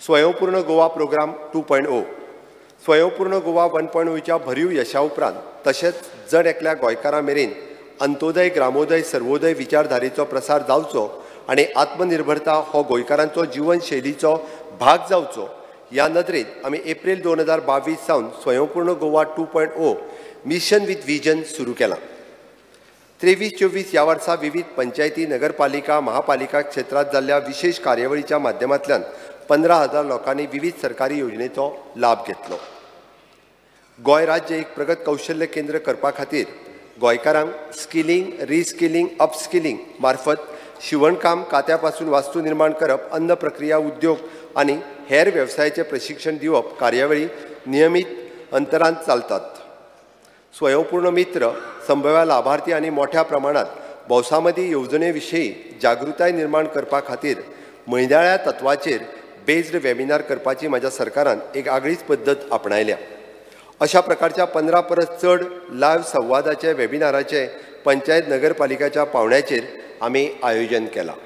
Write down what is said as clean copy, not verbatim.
Swayampurna Goa programme 2.0. Swayampurna Goa 1.0च्या भरीव यशा उपरांत तशेंच जण एकल्या गोंयकारा मेरेन अंत्योदय, ग्रामोदय, सर्वोदय विचारधारेचो प्रसार जावचो आनी आत्मनिर्भरता हो गोंयकारांचो जिवनशैलीचो भाग जावचो ह्या नदरेन आमी एप्रील 2022 सावन Swayampurna Goa 2.0 mission with vision सुरू केलां. 23-24 ह्या वर्सा विविध पंचायती, नगरपालिका, महापालिका क्षेत्रांत जाल्ल्या विशेष कार्यावळीच्या माध्यमांतल्यान 15,000 लोकांनी विविध सरकारी योजनेचो लाभ घेतलो. गोंय राज्य एक प्रगत कौशल्य केंद्र करपा खातीर गोंयकारांक स्किलिंग, रिस्किलिंग, अपस्किलिंग मार्फत शिवणकाम, कात्या पासून वास्तू निर्माण करप, अन्न प्रक्रिया उद्योग आनी हेर वेवसायाचें प्रशिक्षण दिवप कार्यावळी नियमीत अंतरान चालतात. स्वयंपूर्ण मित्र संभाव्य लाभार्थी आनी मोठ्या प्रमाणात भौसामदीं येवजणे विशीं जागृताय निर्माण करपा खातीर म्हयन्याळ्या तत्वाचेर बेज्ड वेबिनार करपाची म्हज्या सरकारान एक आगळीच पद्दत आपणायल्या. अशा प्रकारच्या 15 परस चड लायव्ह संवादाचे वेबिनाराचे पंचायत, नगरपालिकाच्या पावंड्याचेर आमी आयोजन केलां.